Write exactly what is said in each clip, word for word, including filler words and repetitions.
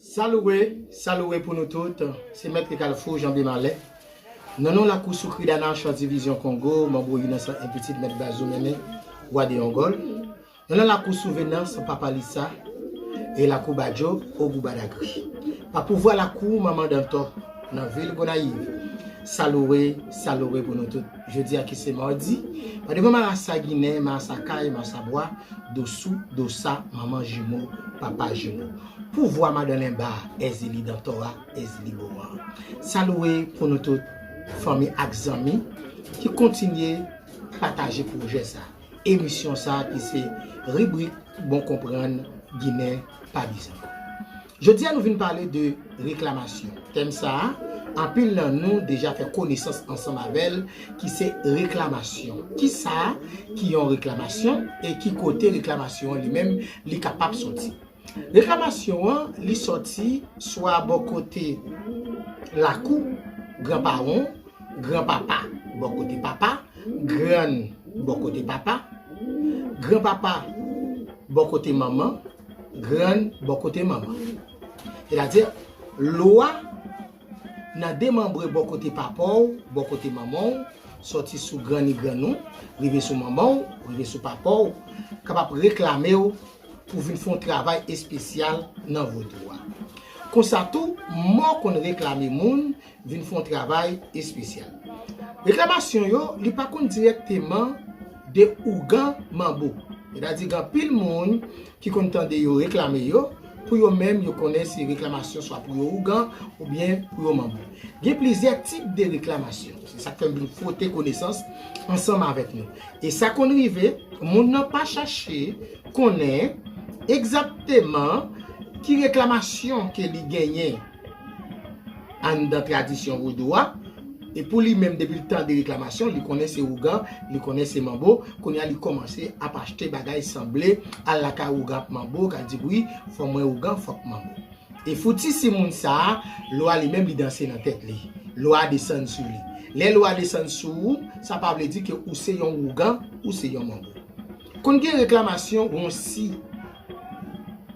Salouwe, salouwe pou nou tout. Se Mèt Kalfou Janbe Malè. Nan non lakou sou Kridana, Chan Divizyon Kongo, manbo Inosan Enpitit, Mèt Bazou Mennen, Wa de Yongòl. Nan non lakou sou Venans, Papa Lisa, e lakou Badjo, Ogou Badagri. Pa pouvwa lakou Manman Dantò, nan vil Gonayiv. Salouwe, salouwe pou nou tout. Jodi a ki se madi, pa devan marasa ginen, marasa kay, marasa bwa, dosou, dosa, manman jimo, papa jimo. Pouvwa madan Lenba, Èzili Dantò a, Èzili Boman. Salouwe pou nou tout, fanmi ak zanmi, ki kontinye pataje pwojè sa, emisyon sa ki se ribrik Bon Konprann Ginen pa bizan. Jodi a nou vin pale de reklamasyon. Tèm sa a, anpil nan nou deja fè konesans ansanm avè l, ki se reklamasyon. Kisa ki yon reklamasyon e ki kote reklamasyon an li menm li kapab soti? Reklamasyon an, li soti swa bò kote lakou granpawon, granpapa bò kote papa, grann bò kote papa, granpapa bò kote manman, grann bò kote manman. Sètadi, lwa nan demanbre bò kote papa w, bò kote manman w, sòti sou grann e grann ou, rive sou manman w, rive sou papa w, kapab reklame w pou vin fè yon travay espesyal nan vodou a. Konsa tou, mò konn reklame moun vin fè yon travay espesyal. Reklamasyon yo, li pa konn dirèkteman de ougan manbo. Sètadi, gen anpil moun ki konn tande yo reklame yo, pou yo menm, yo konnen se reklamasyon swa pou yo ougan oubyen pou yo manbo. Gen plizyè tip de reklamasyon. Se sa k fè m vin fwote konesans ansanm avèk nou. E sa konn rive, moun nan pa chache konnen egzakteman ki reklamasyon ke li genyen anndan tradisyon vodou a. E pou li menm, depi l tande reklamasyon, li konnen se ougan, li konnen se manbo, kounye a li kòmanse ap achte bagay sanble al lakay ougan ak manbo, k al di, wi, fò mwen ougan, fòk manbo. E fouti si moun sa a, lwa li menm li danse nan tèt li. Lwa a desann sou li. Lè lwa a desann sou ou, sa pa vle di ke ou se yon ougan, ou se yon manbo. Konn gen reklamasyon wonsi.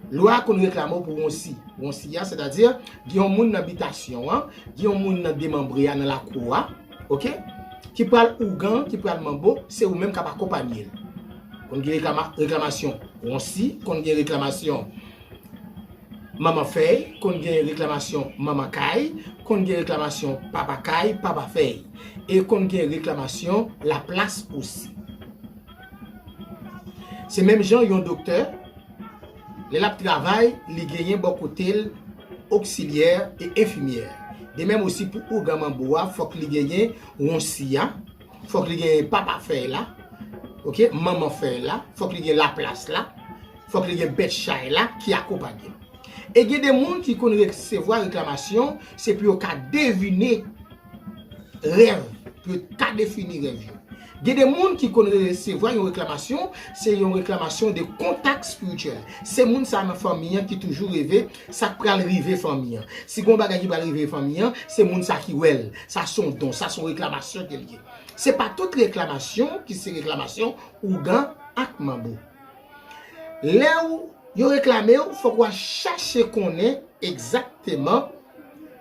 Lwa a konn reklame w pou wonsi. Wonsi a, sètadi, gen yon moun nan bitasyon an, gen yon moun nan demanbre a, nan lakou a, oke? Ki pral ougan, ki pral manbo, se ou menm k ap akonpanye l. Konn gen reklama-, reklamasyon wonsi, konn gen reklamasyon manman fèy, konn gen reklamasyon manman kay, konn gen reklamasyon papa kay, papa fèy. E konn gen reklamasyon laplas osi. Se menm jan yon doktè, lè l ap travay, li genyen bò kote l oksilyè e enfimyè. De menm osi pou ougan manbo a, fòk li genyen wonsi a, fòk li genyen papa fèy la, oke, manman fèy la, fòk li gen laplas la, fòk li gen bèt chay la ki akonpanye l. E gen de moun ki konn resevwa reklamasyon, se pou yo ka devine rèv, pou yo ka defini rèv yo. Gen de moun ki konn resevwa yon reklamasyon, se yon reklamasyon de kontak espirityèl. Se moun sa nan fanmi an ki toujou reve sa k pral rive fanmi an. Si gen yon bagay ki pral rive fanmi an, se moun sa ki wè l. Sa se yon don, sa se yon reklamasyon ke l ye. Se pa tout reklamasyon ki se reklamasyon ougan ak manbo. Lè w, yo reklame w, fòk w al chache konnen egzakteman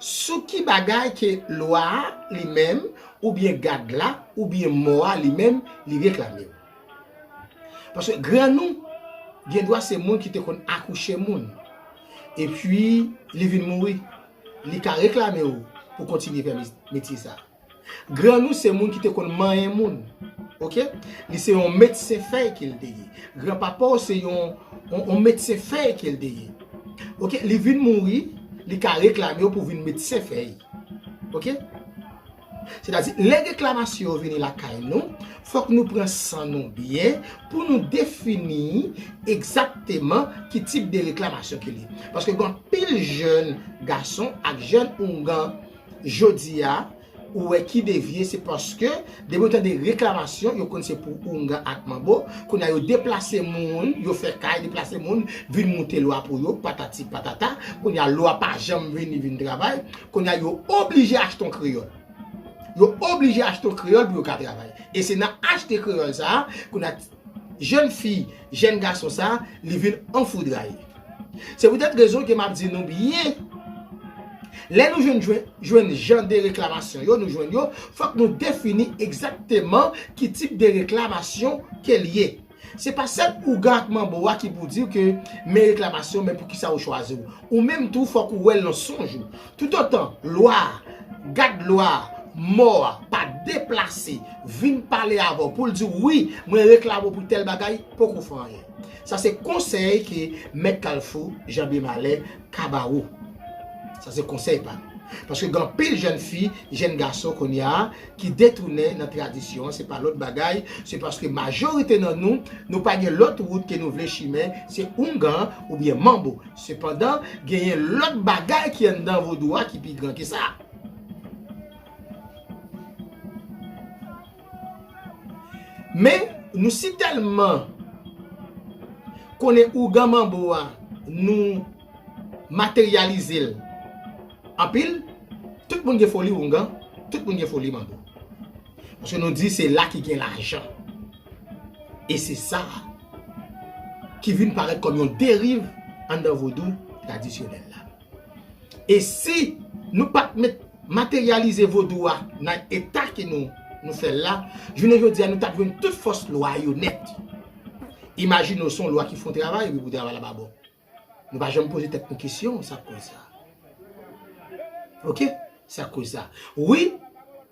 sou ki bagay ke lwa a li menm, oubyen gad la, oubyen mò a li menm, li reklame w. Paske grann ou, gen dwa se moun ki te konn akouche moun. Epi, li vin mouri. Li ka reklame w pou kontinye fè me-, metye sa. Grann ou se moun ki te konn manyen moun. Oke? Li se yon medsen fèy ke l te ye. Granpapa w se yon, yon, yon medsen fèy ke l te ye. Oke? Li vin mouri, li ka reklame w pou vin medsen fèy. Oke? Sètadi, lè reklamasyon yo vini lakay nou, fòk nou pran san nou byen pou nou defini egzakteman ki tip de reklamasyon ke li ye. Paske gen anpil jèn gason ak jèn oungan jodi a, ou wè ki devye, se paske depi yo tande reklamasyon, yo konn se pou oungan ak manbo. Kounye a yo deplase moun, yo fè kay, deplase moun, vin moute lwa pou yo, patati patata. Kounye a lwa pa janm vini vin travay. Kounye a yo oblije achte yon kreyòl. Yo oblije achte yon kreyòl pou yo ka travay. E se nan achte kreyòl sa a, kounye a jèn fi, jèn gason sa a, li vin anfoudraye. Se poutèt rezon ke m ap di nou byen, lè nou jwenn, jwenn, jwenn jan de reklamasyon yo, nou jwenn yo, fòk nou defini egzakteman ki tip de reklamasyon ke l ye. Se pa sèl ougan ak manbo a ki pou di w ke men reklamasyon, men poukisa ou chwazi w. Ou menm tou, fòk ou wè l nan sonj ou. Toutotan lwa a, gad lwa a, mò a pa deplase, vin pale avè w pou l di w, wi, mwen reklame w pou tèl bagay, poko fè anyen. Sa se konsèy ke Mèt Kalfou, Janbe Malè, ka ba ou. Sa se konsèy pa m. Paske gen anpil jèn fi, jèn gason kounye a ki detounen nan tradisyon an, se pa lòt bagay, se paske majorite nan nou, nou pa gen lòt wout ke nou vle chimen, se oungan oubyen manbo. Sepandan, genyen lòt bagay ki anndan vodou a ki pi gran ke sa. Men, nou si tèlman konnen oungan manbo a, nou materyalize l anpil, tout moun gen foli oungan, tout moun gen foli manbo. Paske nou di se la ki gen lajan. E se sa ki vin parèt kòm yon deriv anndan vodou tradisyonèl la. E si nou pa t met materyalize vodou a nan eta ke nou, nou fè l la, jounen jodi a nou t ap jwenn tout fòs lwa yo nèt. Imajine w se yon lwa ki fè yon travay, epi pou travay la pa bon. Nou pa janm poze tèt nou kesyon, sa k koz sa. Oke? Sa k koz sa. Wi,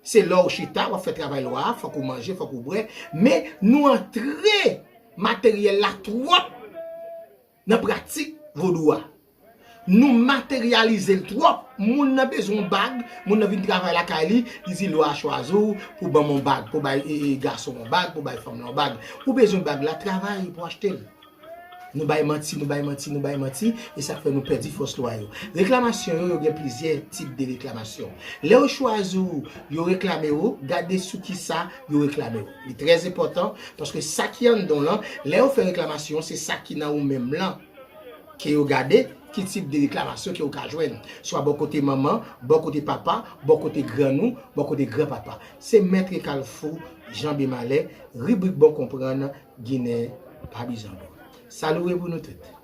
se lè w chita, w ap fè travay lwa a, fòk ou manje, fòk ou bwè, men nou antre materyèl la twòp nan pratik vodou a. Nou materyalize l twòp. Moun nan bezwen yon bag, moun nan vin travay lakay li, li di lwa a chwazi w pou ban m yon bag, pou bay e, e, gason yon bag, pou bay fanm lan yon bag. Ou bezwen bag la, travay pou achte l. Nou bay manti, nou bay manti, nou bay manti, e sa k fè nou pèdi fòs lwa yo. Reklamasyon yo, yo gen plizyè tip de reklamasyon. Lè yo chwazi w, yo reklame w, gade sou kisa yo reklame w. Li trè enpòtan, paske sa ki anndan w lan, lè yo fè reklamasyon, se sa ki nan ou menm lan ke yo gade, ki tip de reklamasyon ke ou ka jwenn. Swa bò kote manman, bò kote papa, bò kote grann ou, bò kote granpapa. Se Mèt Kalfou, Janbe Malè, ribrik Bon Konprann, Ginen pa bizango. Salut pou nou tout.